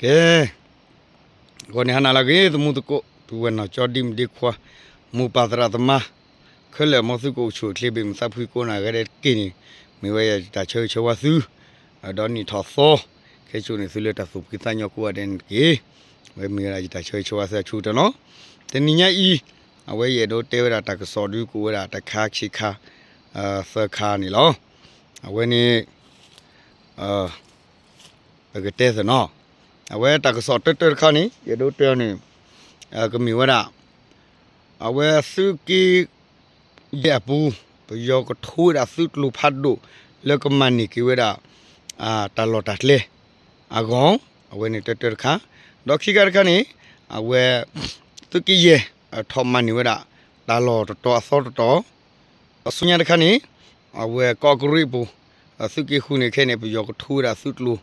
ကဲ, ဂီၤန့ၣ်ဟါနၤလၢအဂ့ၤ သမူသကိး ပုၢ်ဝဲၢ်နီၢ်ကၠီ ဒ့မုၣ်ဒ့ခွါ မိၢ်ပၢ်သရၣ်သမါ ခဲလၢာ် မ်သုကအိၣ်ဆူၣ်အိၣ်ချ့ ဘၣ်မုာ်သးဖှံကိးဂၤဒဲးတက့ၢ်န့ၣ်, မ့ၢ်ဝဲယတၢ်ဆၢဂ့ၤဆၢဝါသု ဒီးနံၣ်ထီၣ်သီ ခဲကိာ်န့ၣ် သုလၢတၢ်သူၣ်ဖှံသးညီကိးဂၤဒဲးန့ၣ်တက့ၢ်. ဝဲမ့ၢ်ဝဲဒၣ်ယတၢ်ဆၢဂ့ၤဆၢဝါသုအဆူၣ်တၢ်လီၤ. တနံၤညါအံၤ အဝဲယအဲၣ်ဒိးတဲဝဲဒၣ်တၢ်ကစီၣ်ဒုး ကအိၣ်ဝဲဒၣ်တခါခံခါ သၢခါန့ၣ်လီၤ. အဝဲန့ၣ် ပကတဲသ့ၣ်နီၤ, အဝဲတၢ်ကစီၣ်တၢတၢတခါန့ၣ် ယအဲၣ်ဒိးတဲအီၤန့ၣ် ကမ့ၢ်ဝဲဒၣ် အဝဲသုးက့ယဲၢ်အပူၤ ပယီၤကထိဝဲဒၣ်သုးကျိၤဖးဒိၣ် လၢကမၤန့ၢ်က့ၤဝဲဒၣ် တၢ်လီၢ်တၢ်ကျဲအဂီၢ်, အဝဲန့ၣ်တၢတၢတခါ, ဒီးခံခါတခါန့ၣ် အဝဲ သုးက့ယဲၢ် ထီၣ်မၤန့ၢ်ဝဲဒၣ် တၢ်လီၢ်တတီၤအသီတတီၤ ဒီးဆူညါတခါန့ၣ် အဝဲကီၢ်ကရံၣ်ပူၤ သုးက့ဃုန့ၣ် ခဲအံၤန့ၣ် ပယီၤကထိဝဲဒၣ်သုးကျိၤ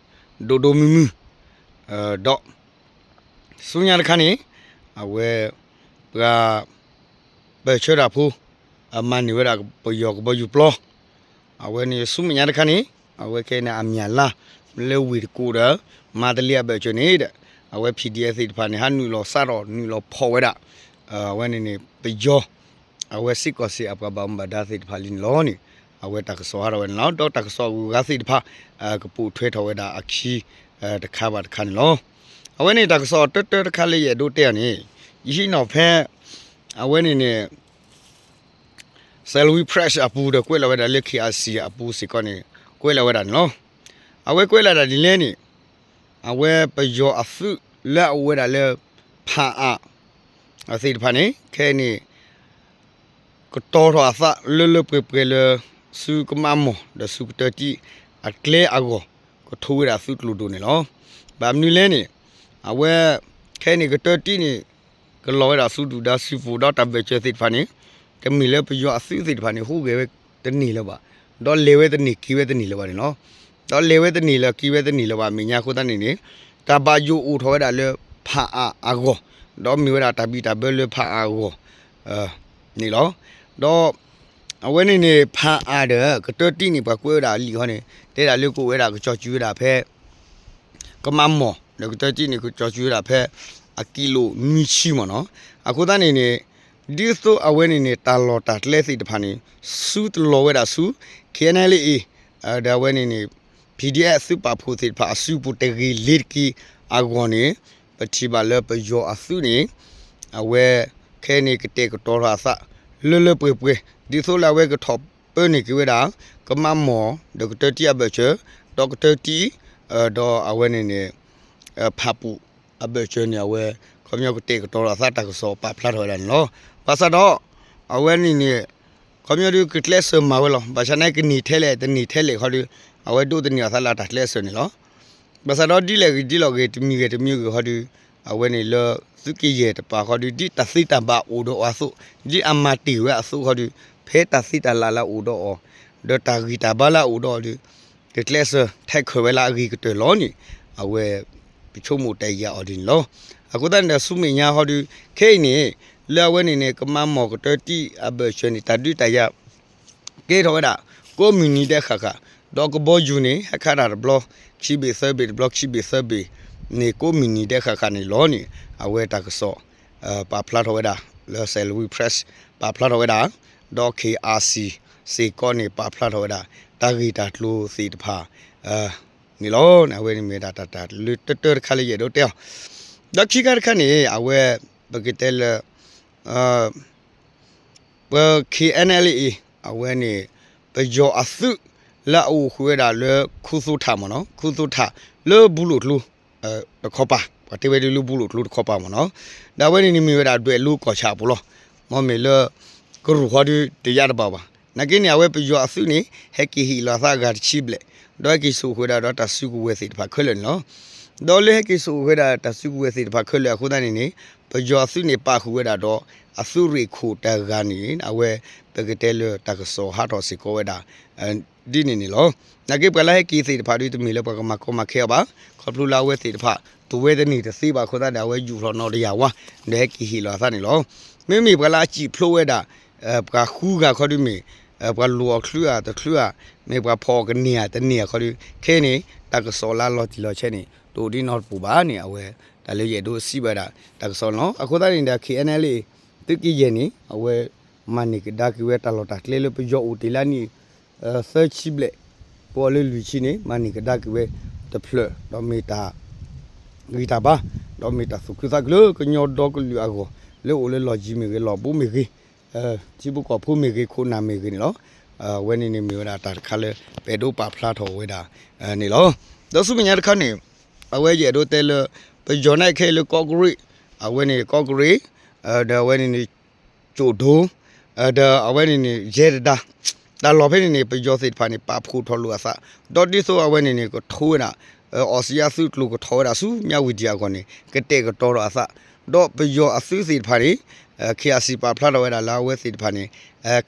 ဒိၣ်ဒိၣ်မုၢ်မုၢ် ဒီး ဆူညါတခါန့ၣ် အဝဲ ပှၤ ပၢၢ်ဆၢတၢ်ဖိ အမၤန့ၢ်ဝဲဒၣ်ပယီၤကဘီယူၤပျီ အဝဲန့ၣ်ဆူမဲာ်ညါတခါန့ၣ် အဝဲခဲအံၤန့ၣ် အမၠၣ်လါ လၢဝ့ၢ်တကူၣ်ဒီး မၤတလ့အဘၢၣ်စၢၤန့ၣ်ဒီး အဝဲ PDF သ့ၣ်တဖၣ်န့ၣ် ဟးနုာ်လီၤစးထီၣ်နုာ်လီၤဖီၣ်ဝဲဒၣ် အဝဲန့ၣ်န့ၣ် ပယီၤ အဝဲစ့ၢ်ကီးစ့ၢ်အပှၤဘၣ်မူဘၣ်ဒါသ့ၣ်တဖၣ်လံန့ၣ်လီၤန့ၣ် အဝဲတၢ်ကစီၣ်ဟးထီၣ်ဝဲန့ၣ်လီၤ. ဒီးတၢ်ကစီၣ်အဂုၤအဂၤသ့ၣ်တဖၣ် ကပိာ်ထွဲထီၣ်ဝဲဒၣ်အခံ တခါဘၣ်တခါန့ၣ်လီၤ. အဝဲန့ၣ်တၢ်ကစီၣ်တၢတၢတခါလၢယအဲၣ်ဒိးတဲအီၤန့ၣ် ယဟံးန့ၢ်ဖဲ အဝဲန့ၣ်န့ၣ် Salween Press အပူၤဒီးကွဲးလီၤဝဲဒၣ်လၢ KIC အပူၤစ့ၢ်ကီးန့ၣ် ကွဲးလီၤဝဲဒၣ်န့ၣ်လီၤ. အဝဲကွဲးလီၤဒၣ်ဒ်လဲၣ်န့ၣ် အဝဲပယီၤအသုးလၢအအိၣ်ဝဲဒၣ်လၢ ဖၣ်အၣ် သ့ၣ်တဖၣ်န့ၣ် ခဲအံၤန့ၣ် ကတီၤထီၣ်အသးလၢလၢပှဲၤပှဲၤလၢ ဆူကမၣ်မီၢ်ဒီးဆူကတၢၢ်တံၢ်အကျဲအဂီၢ် ကထိဝဲဒၣ်သုးကျိၤဒိၣ်န့ၣ်လီၤ. ဘၣ်မနုၤလဲၣ်န့ၣ် အဝဲ ခဲအံၤန့ၣ် ကတၢၢ်တံၢ်န့ၣ် ကလီၤဝဲဒၣ်ဆူဒုၣ်ဒါစုပူၤ ဒီးတၢ်ဘၢၣ်စၢၤသ့ၣ်တဖၣ်န့ၣ် တမ့ၢ်လၢပယီၤအသုးသ့ၣ်တဖၣ်န့ၣ် ဟူးဂဲၤဝဲတန့ၢ်လၢၤဘၣ်, ဒီးလဲၤဝဲတန့ၢ်က့ၤဝဲတန့ၢ်လၢၤဘၣ်န့ၣ်လီၤ. ဒီးလဲၤဝဲတန့ၢ်လၢၤက့ၤဝဲတန့ၢ်လၢၤဘၣ် အမဲာ်ညါအဃိသတးန့ၣ်န့ၣ် တၢ်ဘၣ်ယိၣ်အိၣ်ထီၣ်ဝဲဒၣ်လၢဖၣ်အၣ်အဂီၢ်, ဒီးမ့ၢ်ဝဲဒၣ်တၢ်ဘံၣ်တၢ်ဘၢလၢဖၣ်အၣ်အဂီၢ် န့ၣ်လီၤ. ဒီး အဝဲန့ၣ်န့ၣ် ဖၣ်အၣ်ဒီး ကတၢၢ်တံၢ်န့ၣ် ပှၤကွဲးဝဲဒၣ်အလံာ်ဃီန့ၣ် တဲဒၣ်လၢကအိၣ်ဝဲဒၣ်ကစီၤစုၤဝဲဒၣ်ဖဲ ကမၣ်မီၢ် ဒီးကတၢၢ်တံၢ်န့ၣ် ကစီၤစုၤဝဲဒၣ်ဖဲ အကံလိၣ်နွံဆံမ့ၢ်နီၤ. အဃိသတးန့ၣ်န့ၣ် ဒ်သိးအဝဲန့ၣ်န့ၣ် တၢ်လီၢ်တၢ်ကျဲသ့ၣ်တဖၣ်န့ၣ် ဆူတလီၤဝဲဒၣ်ဆူ KNLA ဒီးအဝဲန့ၣ်န့ၣ် PDF သုးပာ်ဖှိၣ်သ့ၣ်တဖၣ်အစုပူၤတဂ့ၤလ့ၤတက့ၤအဂီၢ်န့ၣ် ပထံၣ်ဘၣ်လၢပယီၤအသုးန့ၣ် အဝဲ ခဲအံၤန့ၣ် ကတဲာ်ကတီၤထီၣ်အသး လၢလၢပှဲၤပှဲၤ ဒ်သိးလၢအဝဲကထီၣ်ပၢန့ၢ်က့ၤဝဲဒၣ် ကမၣ်မီၢ် ဒီးကတၢၢ်တံၢ်အဘၢၣ်စၢၤ ဒီးကတၢၢ်တံၢ် ဒီးအဝဲန့ၣ်န့ၣ် ဖၣ်ပူၣ်အဘၢၣ်စၢၤန့ၣ် အဝဲ ခီပညီကတဲာ်ကတီၤထီၣ်အသးတၢ်ကစီၣ်ပာ်ဖျါထီၣ်ဝဲဒၣ်န့ၣ်လီၤ. ဘၣ်ဆၣ်ဒီး အဝဲန့ၣ်န့ၣ် ခီပညီဒုးကကျဲးစၢးမၤဝဲလီၤ. ဘၣ်ဆၣ်န့ၣ် ကန့ၢ်ထဲလဲၣ်တန့ၢ်ထဲလဲၣ်ခီဒုး အဝဲဒိးသန့ၤအသးလၢတၢ်ကျဲးစၢးန့ၣ်လီၤ. ဘၣ်ဆၣ်ဒီးဒ်လဲၣ်ဂ့ၤဒ်လဲၣ်ဂ့ၤ တမံၤဂ့ၤတမံၤဂ့ၤခီဒုး အဝဲန့ၣ်လၢ သုးက့ယဲၢ်တပၤခီဒုး ဒ်တၢ်သ့တၢ်ဘၣ်အိၣ်ဒီးအီၤအသိး ဒ်အမၤတ့ၢ်ဝဲအသိးခီဒုး ဖဲတၢ်သ့တၢ်လၢ်လၢအအိၣ်ဒီးအီၤ ဒီးတၢ်ဂံၢ်တၢ်ဘါလၢအအိၣ်ဒီးအီၤဒုး ကကျဲးစၢးထဲးခၢၣ်ဝဲလၢအဂ့ၤကတၢၢ်လီၤန့ၣ် အဝဲ ပဆိကမိၣ်တၢ်ယၤအီၤဒ်န့ၣ်လီၤ. အဃိသတးန့ၣ်ဒီးဆူမဲာ်ညါခီဒုး ခဲအံၤန့ၣ် လၢအဝဲန့ၣ်န့ၣ် ကမၣ်မီၢ်ကတၢၢ်တံၢ်အဘၢၣ်စၢၤန့ၣ် တၢ်ဒုးတၢ်ယၤ ကဲထီၣ်ဝဲဒၣ် ကိးမုၢ်နံၤဒဲးဃၣ်ဃၣ် ဒီးကဘီယူၤန့ၣ် ဟဲခးတၢ်တဘျီ ခံဘ့ၣ်သၢဘ့ၣ်တဘျီ ခံဘ့ၣ်သၢဘ့ၣ်န့ၣ် ကိးမုၢ်နံၤဒဲးဃၣ်ဃၣ်န့ၣ်လီၤန့ၣ် အဝဲတၢ်ကစီၣ် ပာ်ဖျါထီၣ်ဝဲဒၣ် လၢ Salween Press ပာ်ဖျါထီၣ်ဝဲဒၣ် ဒီး KIC စ့ၢ်ကီးန့ၣ် ပာ်ဖျါထီၣ်ဝဲဒၣ် တၢ်ဂ့ၢ်တၢ်ကျိၤသ့ၣ်တဖၣ် န့ၣ်လီၤ. အဝဲန့ၣ်မ့ၢ်ဒၣ်တၢ်တၢ်လၢတၢတၢတခါလၢယအဲၣ်ဒိးတဲအီၤ ဒီးခံခါတခါန့ၣ် အဝဲ ပကတဲလၢ ပ KNLA အဝဲန့ၣ် ပယီၤအသုးလၢအအိၣ်ဃုာ်ဝဲဒၣ်လၢ ခူသူထၣ်မ့ၢ်နီၤ ခူသူထၣ်လၢဘူးလိာ်ကျိၤ တခီပၤ ပှၤတဲဝဲဒၣ်လၢဘူးလိာ်ကျိၤတခီပၤမ့ၢ်နီၤ ဒီးအဝဲန့ၣ်န့ၣ်မ့ၢ်ဝဲဒၣ်ဒွဲၣ်လိၤကီၢ်ဆၣ်အပူၤလီၤ. မ့မ့ၢ်လၢ ကရူၢ်ဃီဒုးတယါတဘၣ်ဘၣ်. နာ်က့န့ၣ် အဝဲပယီၤအသုးန့ၣ် ဟဲက့ၤဟ့ၣ်လီၤအသးအဂၤတဆံဘျဲၣ် ဒီးဟဲက့ၤစိာ်ဃုာ်ဝဲဒၣ်ဒီးတၢ်စုကဝဲၤသ့ၣ်တဖၣ်ခဲလၢာ်န့ၣ်လီၤ. ဒီးလၢဟဲက့ၤစိာ်ဃုာ်ဝဲဒၣ်တၢ်စုကဝဲၤသ့ၣ်တဖၣ်ခဲလၢာ်အဃိသတးန့ၣ်န့ၣ် ပယီၤအသုးန့ၣ်ပာ်ဃုာ်ဝဲဒၣ်ဒီး အသုးရ့ၣ်ခိၣ်တဂၤန့ၣ် အဝဲ ပကတဲလၢတၢ်ကစီၣ်ဟးထီၣ်စ့ၢ်ကီးဝဲဒၣ် ဒ်န့ၣ်န့ၣ်လီၤ. နာ်က့ပှၤလၢဟဲက့ၤသ့ၣ်တဖၣ်ဒုးတမ့ၢ်လၢပှၤကမၤကီမၤခဲအီၤဘၣ်. ခီဖျိလၢအဝဲသ့ၣ်တဖၣ် တဝဲတန့ၢ်တသ့ဘၣ်အဃိသတးန့ၣ် အဝဲယူာ်ထီၣ်နီၣ်တယၢ်ဝါ ဒီးဟဲက့ၤဟ့ၣ်လီၤအသးန့ၣ်လီၤ. မ့မ့ၢ်ပှၤလၢအစံၣ်ဖျိဝဲဒၣ် ပှၤဃုဂၤခီဒုးမ့ၢ် ပှၤလိၣ်အီၤချုဧါတချုဧါ မ့ၢ်ပှၤဖီၣ်အီၤကန့ၢ်ဧါတန့ၢ်ဧါခီဒုး ခဲအံၤန့ၣ် တၢ်ကစီၣ်လၢအလီၤတံၢ်လီၤဆဲးန့ၣ် တအိၣ်ဒ်နီတပူၤဘၣ်န့ၣ် အဝဲ တၢ်လၢယအဲၣ်ဒိးစံးဘၣ်ဝဲဒၣ် တၢ်ကစီၣ်န့ၣ်လီၤ. အဃိသတးန့ၣ်ဒီး KNLA သုးက့ယဲၢ်န့ၣ် အဝဲ မၤန့ၢ်ကဒါက့ၤဝဲတၢ်လီၢ်တၢ်ကျဲလၢပယီၤအိၣ်တ့ၢ်လၢအနံၣ် သၢဆံဘျဲၣ် ပအီၤလၢလွံၢ်ဆံန့ၣ် မၤန့ၢ်ကဒါက့ၤဝဲတဖျၢၣ် ဒီးမ့ၢ်တၢ် ဂံၢ်တၢ်ဘါ ဒီးမ့ၢ်တၢ်သူၣ်ခုသးခုလၢကညီဒီကလုာ်အဂီၢ် လၢအိၣ်လၢလီၢ်ကံမ့ၢ်ဂ့ၤ လီၢ်ဘူးမ့ၢ်ဂ့ၤ ထံဖိကီၢ်ဖိမ့ၢ်ဂ့ၤ ခိၣ်နၢ်မ့ၢ်ဂ့ၤန့ၣ်လီၤ. အဝဲန့ၣ်န့ၣ်မ့ၢ်ဝဲဒၣ်တၢ်တခါလၢ ပအဲၣ်ဒိးပာ်ဖျါထီၣ်ဝဲဒၣ်န့ၣ်လီၤ. ဒီးဆူမဲာ်ညါတခါန့ၣ် အဝဲယအဲၣ်ဒိးတဲလၢ ပယီၤန့ၣ်ခဲအံၤလၢကီၢ်ကရ့ၣ် အဝဲန့ၣ်ကီၢ်ကရ့ၣ် ဒီးအဝဲန့ၣ်န့ၣ် ကၠိၣ်ဒိ ဒီးအဝဲန့ၣ်န့ၣ် ယဲၢ်တဒါ တၢ်လီၢ်ဖဲန့ၣ်န့ၣ် ပယီၤသ့ၣ်တဖၣ်န့ၣ် ပာ်ဖှိၣ်ထီၣ်လိာ်အသး ဒီးဒ်သိးအဝဲန့ၣ်န့ၣ် ကထိဝဲဒၣ် အီစံယါသုးကျိၤကထီၣ်ဝဲဒၣ်ဆူမၠးဝတံၤအဂီၢ်န့ၣ် ကတဲာ်ကတီၤထီၣ်အသး ဒီးပယီၤအသုးသ့ၣ်တဖၣ်န့ၣ် KIC ပာ်ဖျါထီၣ်ဝဲဒၣ်လၢအဝဲသ့ၣ်တဖၣ်န့ၣ်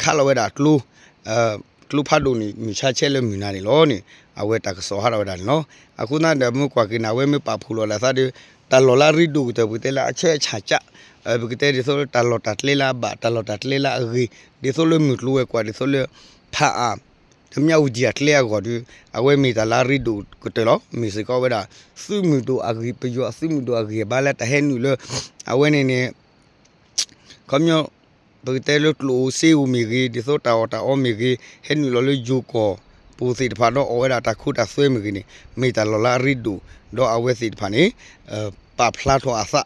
ခးလီၤဝဲဒၣ်ကျိ ကျိဖးဒိၣ်န့ၣ် မုၢ်ဆါဆဲးလၢမုၢ်နၤန့ၣ်လီၤန့ၣ် အဝဲတၢ်ကစီၣ်ဟးထီၣ်ဝဲဒၣ်န့ၣ်လီၤ. အဃိသတးဒီး မ့ၢ်ကွၢ်က့ၤန့ၣ် အဝဲမ့ၢ်ပာ်ဖှိၣ်လီၤလၢသးဒီး တၢ်လီၢ်လၢအရ့ဒိၣ်ကတၢၢ် ပကတဲလၢအဆၢအဆၣ်ကၠၣ် ပကတဲဒ်သိးလၢတၢ်လီၢ်တၢ်ကျဲလၢအဘၣ် တၢ်လီၢ်တၢ်ကျဲလၢအဂ့ၤ ဒ်သိးလၢမုၢ်ကျိၤဝဲၤကွာ် ဒ်သိးလၢ ဖးအါ မၠးဝတံၤအကျဲအဂီၢ်ဒီး အဝဲမ့ၢ်တၢ်လၢအရ့ဒိၣ်ကတၢၢ်လီၤ. မ့ၢ်စ့ၢ်ကီးဝဲဒၣ် သုးမုၢ်ဒိၣ်အဂံၢ် ပယီၤအသုးမုၢ်ဒိၣ်အဂံၢ်အဘါလၢတၢ်ဟဲနုာ်လၢ အဝဲန့ၣ်န့ၣ် ခီပညီ ပကတဲလၢကျိၣ်ဧိၤစ့ဧိၤမ့ၢ်ဂ့ၤ ဒ်သိးတၢ်အီၣ်တၢ်အီမ့ၢ်ဂ့ၤ ဟဲနုာ်လီၤလၢယိၤကီၢ်ပူၤသ့ၣ်တဖၣ် ဒီးအီၣ်ဝဲဒၣ်တၢ်ခိတၢ်သွဲမ့ၢ်ဂ့ၤန့ၣ် မ့ၢ်တၢ်လီၢ်လၢအရ့ဒိၣ် ဒီးအဝဲသ့ၣ်တဖၣ်န့ၣ် ပာ်ဖျါထီၣ်အသး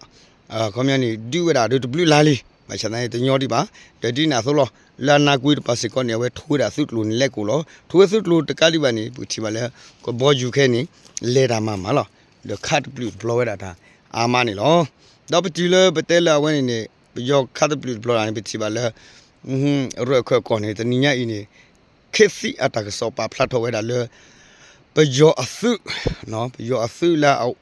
ခီပညီန့ၣ် ဒုးဝဲဒၣ်ဒီးတဘျုးလါလံ ဘၣ်ဆၣ်သနာ်က့တညီဒံးဘၣ် ဒီးဒ်န့ၣ်အသိးလီၤ လၢအနါကွ့တပၤစ့ၢ်ကီးန့ၣ် အဝဲထိဝဲဒၣ်သုးကျိၤန့ၣ်လဲၤကိၣ်လီၤ. ထိဝဲသုးကျိၤတကးဒံးဘၣ်န့ၣ် ပထံၣ်ဘၣ်လၢ ကဘီယူၤခဲအံၤန့ၣ် လဲၤတၢ်မၤမးလီၤ. ဒီးခးတပျုာ်တပျီၤဝဲဒၣ်တၢ်အါမးန့ၣ်လီၤ. ဒီးပတုၤလၢပတဲလၢအဝဲန့ၣ်န့ၣ် ပယီၤခးတပျုာ်တပျီၤတၢ်န့ၣ် ပထံၣ်ဘၣ်လၢ ရၢၢ်ခၢၣ်ကီၢ်န့ၣ် တနံၤညါအံၤန့ၣ် ခ့သံအတၢ်ကစီၣ်ပာ်ဖျါထီၣ်ဝဲဒၣ်လၢ ပယီၤအသုး ပယီၤအသုးလၢ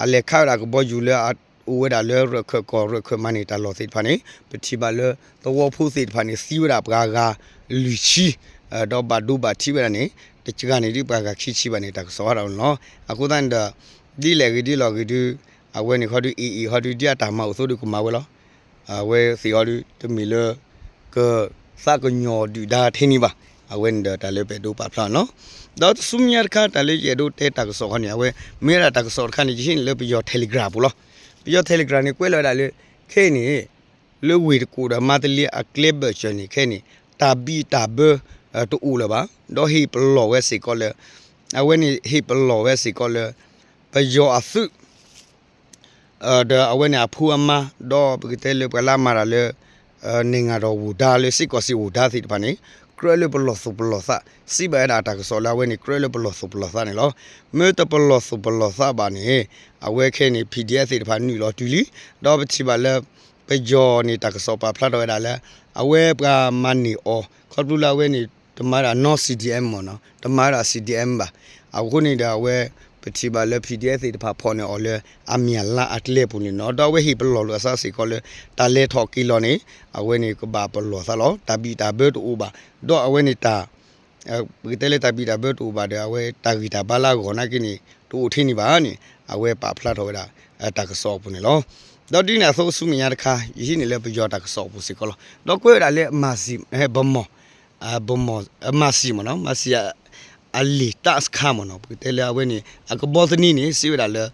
အလဲၤခးဝဲဒၣ်ကဘီယူၤလၢအအိၣ်ဝဲဒၣ်လၢရၢၢ်ခၢၣ်ကီၢ် ရၢၢ်ခၢၣ်မၤန့ၢ်တၢ်လီၢ်သ့ၣ်တဖၣ်န့ၣ် ပထံၣ်ဘၣ်လၢသဝီဖိသ့ၣ်တဖၣ်န့ၣ် သံဝဲဒၣ်ပှၤဂၤလွံၢ်ဆံ ဒီးဘၣ်ဒိဘၣ်ထံးဝဲဒၣ်န့ၣ် တဂၤန့ၣ်ဒ်ပှၤဂၤခံဆံဘၣ်န့ၣ် တၢ်ကစီၣ်ဟးထီၣ်န့ၣ်လီၤ. အဃိသတးန့ၣ်ဒီး ဒ်လဲၣ်ဂ့ၤဒ်လဲၣ်ဂ့ၤဒုး အဝဲန့ၣ်ခီဒုး AA ခီဒုး ဒ်အတၢ်မၤအိၣ်အသိးဒီးကမၤဝဲလီၤ. အဝဲသ့ၣ်ခီဒုး တမ့ၢ်လၢ ကသးကညီၤဒုၣ်ဒါထဲန့ၣ်ဘၣ်. အဝဲန့ၣ်ဒီးတၢ်လၢပအဲၣ်ဒိးပာ်ဖျါန့ၣ်လီၤ. ဒီးဆူမဲာ်ညါတခါ တၢ်လၢယအဲၣ်ဒိးတဲတၢ်ကစီၣ်ခီန့ၣ် အဝဲမ့ၢ်ဝဲဒၣ်တၢ်ကစီၣ်တခါန့ၣ် ယဟံးန့ၢ်လၢပယီၤ Telegram ပူၤလီၤ. ပယီၤ Telegram န့ၣ် ကွဲးလီၤဝဲဒၣ်လၢ ခဲအံၤန့ၣ် လၢဝ့ၢ်တကူၣ်ဒီးမါတလ့အကျဲဘၢၣ်စၢၤန့ၣ် ခဲအံၤန့ၣ် တၢ်ဘံၣ်တၢ်ဘၢ တအိၣ်လၢၤဘၣ်. ဒီးဟ့ၣ်ပလီၢ်ဝဲစ့ၢ်ကီးလၢ အဝဲန့ၣ်ဟ့ၣ်ပလီၢ်ဝဲစ့ၢ်ကီးလၢ ပယီၤအသုး ဒီးအဝဲန့ၣ်အဖိအမါ ဒီးပကတဲလၢပှၤလၢအမၤတၢ်လၢ နံၣ်ငၤဒီးဝူၤဒါလၢစ့ၢ်ကီးစ့ၢ်ဝူၤဒါသ့ၣ်တဖၣ်န့ၣ် ကြၢးလၢပလီၢ်သူၣ်ပလီၢ်သး စံးဘၣ်ဝဲဒၣ်တၢ်ကစီၣ်လၢအဝဲန့ၣ် ကြၢးလၢပလီၢ်သူၣ်ပလီၢ်သးန့ၣ်လီၤ. မ့ၢ်တပလီၢ်သူၣ်ပလီၢ်သးဘၣ်န့ၣ် အဝဲခဲအံၤန့ၣ် PDF သ့ၣ်တဖၣ်နုာ်လီၤတုၤလံ. ဒီးပထံၣ်ဘၣ်လၢ ပယီၤန့ၣ် တၢ်ကစီၣ်ပာ်ဖျါထီၣ်ဝဲဒၣ်လၢ အဝဲပှၤမၤန့ၢ်အီၤ ခီဖျိလၢအဝဲန့ၣ် တမၤဝဲဒၣ် non-CDM မ့ၢ်နီၤ တမၤဝဲဒၣ် CDM ဘၣ်. အဃိန့ၣ်ဒီးအဝဲ ပထံၣ်ဘၣ်လၢ PDF သ့ၣ်တဖၣ်ဖီၣ်န့ၢ်အီၤလၢ အမၠၣ်လါအကျဲပူၤန့ၣ်နီၤ ဒီးအဝဲဟ့ၣ်ပလီၢ်လိာ်အသးစ့ၢ်ကီးလၢ တၢ်လဲၤထီၣ်က့ၤလီၤန့ၣ် အဝဲန့ၣ်ကဘၣ်ပလီၢ်သးလီၤ. တၢ်ဘံၣ်တၢ်ဘၢတအိၣ်ဘၣ်. ဒီးအဝဲန့ၣ်တၢ် ပကတဲလၢတၢ်ဘံၣ်တၢ်ဘၢတအိၣ်ဘၣ်ဒီး အဝဲတၢ်ဂံၢ်တၢ်ဘါလၢအဂီၢ်နာ်က့န့ၣ် တအိၣ်ထဲန့ၣ်ဘၣ်န့ၣ် အဝဲပာ်ဖျါထီၣ်ဝဲဒၣ် တၢ်ကစီၣ်အပူၤန့ၣ်လီၤ. ဒီးဒ်န့ၣ်အသိးဆူမဲာ်ညါတခါ ယဟံးန့ၢ်လၢပယီၤတၢ်ကစီၣ်အပူၤစ့ၢ်ကီးလီၤ. ဒီးကွဲးဝဲဒၣ်လၢ မၤစံၣ် ပမီၢ် ပမီၢ် မၤစံၣ်မ့ၢ်နီၤ မၤစံၣ် အလံာ်တၢ်စခါမ့ၢ်နီၤ ပကတဲလၢအဝဲန့ၣ် အကဘီသနံန့ၣ် စံးဝဲဒၣ်လၢ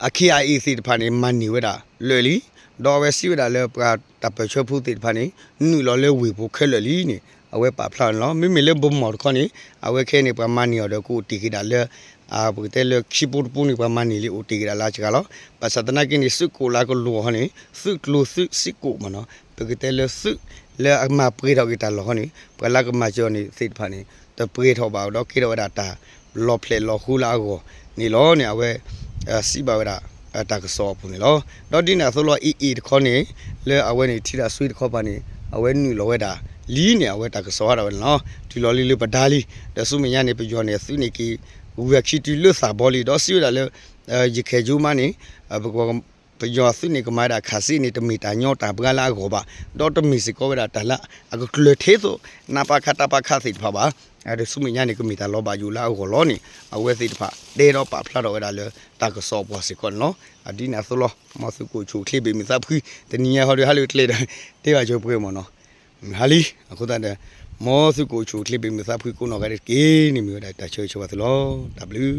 အ KIA သ့ၣ်တဖၣ်န့ၣ် မၤန့ၢ်ဝဲဒၣ်လၢာ်လံ. ဒီးအဝဲစံးဝဲဒၣ်လၢပှၤတၢ်ပၢၢ်ဆၢဖိသ့ၣ်တဖၣ်န့ၣ် နုာ်လီၤလၢဝ့ၢ်ပူၤခဲလၢာ်လံန့ၣ် အဝဲပာ်ဖျါန့ၣ်လီၤ. မ့မ့ၢ်လၢပမီၢ်တခီန့ၣ် အဝဲခဲအံၤန့ၣ် ပှၤမၤန့ၢ်အီၤဒီးကအိၣ်တ့ၢ်က့ၤဒၣ်လၢ ပကတဲလၢခံပူတပူန့ၣ် ပှၤမၤန့ၢ်လံအိၣ်တ့ၢ်က့ၤဒၣ်လၢအစှၤလီၤ. ဘၣ်ဆၣ်သနာ်က့န့ၣ် သုးကိးလၢကလိၤအီၤန့ၣ် သုးကျိၤသုးစ့ၢ်ကိးမ့ၢ်နီၤ ပကတဲလၢသုးလၢအမၤပှဲၤထီၣ်က့ၤတၢ်လီၢ်ဃီန့ၣ် ပှၤလၢကမၤစၢၤအီၤန့ၣ်သ့ၣ်တဖၣ်န့ၣ် တပှဲၤထီၣ်ဘၣ်ဒီးကဲထီၣ်ဝဲဒၣ်တၢ်လီၤဖျဲးလီၤဃူလၢအဂီၢ်န့ၣ်လီၤန့ၣ် အဝဲ စံးဘၣ်ဝဲဒၣ် တၢ်ကစီၣ်အပူၤန့ၣ်လီၤ. ဒီးဒ်န့ၣ်အသိးလီၤ AA တခီန့ၣ် လၢအဝဲန့ၣ်ထံတၢ်ဆွ့တခီပၤန့ၣ် အဝဲနုာ်လီၤဝဲဒၣ်လံန့ၣ် အဝဲတၢ်ကစီၣ်ဟးထီၣ်ဝဲန့ၣ်လီၤ. တုၤလီၤလံလၢပဒါလံ ဒီးဆူမဲာ်ညါန့ၣ် ပယီၤန့ၣ် အသုးန့ၢ်က့ၤ ဝံၤအခံတုၤလၢသးဘီလံ ဒီးစံးဝဲဒၣ်လၢ ယခဲၣ်ယိမါန့ၣ် ပယီၤသုးန့ၣ် ကမၤဝဲဒၣ်ခးစ့န့ၣ် တမ့ၢ်တၢ်ညီတၢ်ဘှါလၢအဂီၢ်ဘၣ်, ဒီးတမ့ၢ်စ့ၢ်ကီးဝဲဒၣ်တၢ်လၢအကကျၢၤထဲသိး နပခ တပခ သ့ၣ်တဖၣ်ဘၣ်. ဒီးဆူမဲာ်ညါန့ၣ် ကမ့ၢ်တၢ်လီၤဘၣ်ယိၣ်လၢအဂီၢ်လီၤန့ၣ် အဝဲသ့ၣ်တဖၣ်တဲဒီးပာ်ဖျါထီၣ်ဝဲဒၣ်လၢတၢ်ကစီၣ်အပူၤစ့ၢ်ကီးန့ၣ်လီၤ. ဒ်န့ၣ်အသိးလီၤ မ်သုကအိၣ်ဆူၣ်အိၣ်ချ့ဘၣ်မုာ်သးဖှံ တနံၤညါဟီဒီးဟးလၢကျဲဒီး တဲဘၣ်ကၠီၤပှဲၤမ့ၢ်နီၤ ဟးလံ. အဃိသတးဒီး မ်သုကအိၣ်ဆူၣ်အိၣ်ချ့ ဘၣ်မုာ်သးဖှံကိးနီၢ်ဂၤဒဲးတက့ၢ်န့ၣ် မ့ၢ်ဝဲဒၣ်တၢ်ဆၢဂ့ၤဆၢဝါသုလီၤ. တၢ်ဘျုး